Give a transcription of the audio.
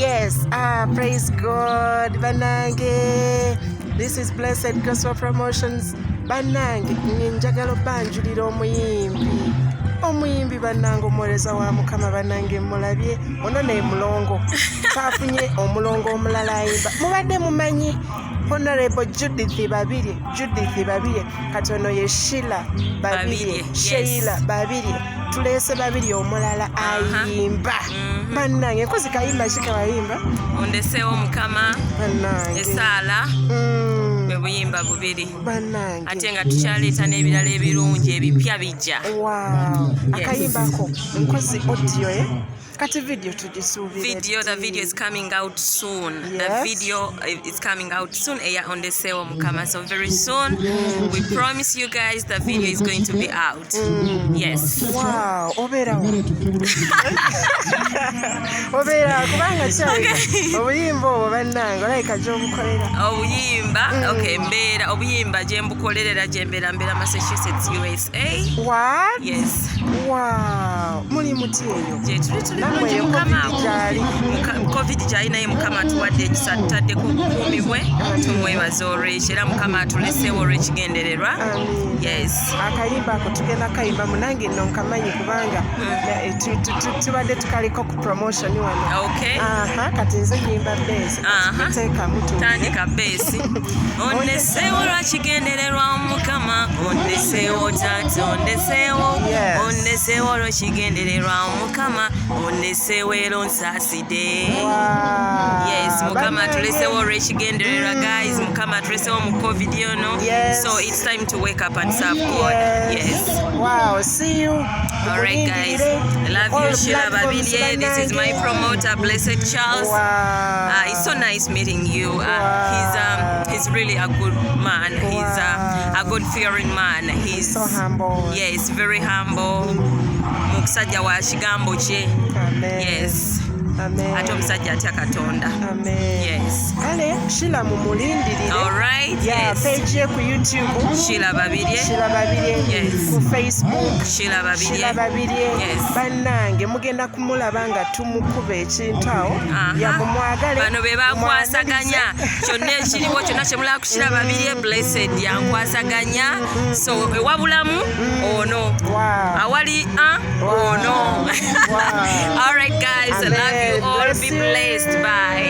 Yes, ah, praise God, banange. This is Blessed Gospel Promotions. Banange, njagala obbanjulira omuyimbi. Omuyimbi bannange, omuweereza wa Mukama bannange, mulabye ono naye mulongo. Twafunye omulongo omulala ayimba. Mubadde mumanyi Honorable Judith Babirye, Judith Babirye, kati ono ye Sheila Babirye, Babirye, yes. Sheila Babirye. Tuleese Babirye omulala ayimba. Bannange, nkozi kayimba ki kebayimba? Ondeseewo Mukama, Bannange. Esaala, bwe buyimba bubiri. Bannange. Ate nga tukyaleeta n'ebirala ebirungi ebipya bijja. Wow. Yes. Akayimbako nkozi audio, eh? Kati video tugisuubire Video, the ddi? Video is coming out soon. The video is coming out soon, eya Ondeseewo Mukama. So very soon, we promise you guys the video is going to be out. Yes. Wow, obeerawo, obeera kubanga kyalabika obuyimba obwo bannange olabika gy'obukolera. Obuyimba, okay, mbeera, obuyimba gye mbukolera era gye mbeera, mbeera Massachusetts, USA. What? Yes. Wow, muli muti eyo? Gye tuli, tuli Nammwe bulungi eyo Mukama. COVID gyali? COVID gyali, naye Mukama atuwadde ekisa, tutaddeko obukuumi bwe, tumwebaza olwekyo, era Mukama atuleseewo olw'ekigendererwa. Amiina. Yes. Akayimba ako tugenda kayimba munange nno nkamanyi kubanga tubadde tukaliko ku promotion wano. Aha, kati nze nyimba bass. Teekamu tuwulire. Tandika bass. Ondeseewo lwakigendererwa Mukama, ondeseewo taata, ondeseewo. Ondeseewo lwekigendererwa Mukama, ondeseewo era onsaasidde. Yes, Mukama Bannange. atuleseewo olw'ekigendererwa, guys. Mukama atuleseewo mu COVID ono. So it's time to wake up and serve God. Yes. Wow, see you. All right, guys. I love you, All Sheila platforms, Babirye. This is my bannange. Promoter, Blessed Charles. It's so nice meeting you. He's really a good man. He's a God fearing man. He's So humble. Yes, very humble. Musajja wa kigambo kye. Amen. Yes. Amen. Ate omusajja atya Katonda. Amen. Yes. Kale Sheila mumulindirire. All right. Yeah, Yes. page ye ku YouTube. Sheila Babirye. Sheila Babirye. Yes. Ku Facebook. Sheila Babirye. Sheila Babirye. Yes. Bannange, mugenda kumulaba nga tumukuba ekintu awo. Aha. Mumwagale. Bano be bakwasaganya kyonna ekiriwo, kyonna kyemulaba ku Sheila Babirye, Blessed yankwasaganya. So ewabulamu ono, awali a ono. All right, guys, I love you Amen. all. Bless Be you. blessed. Bye.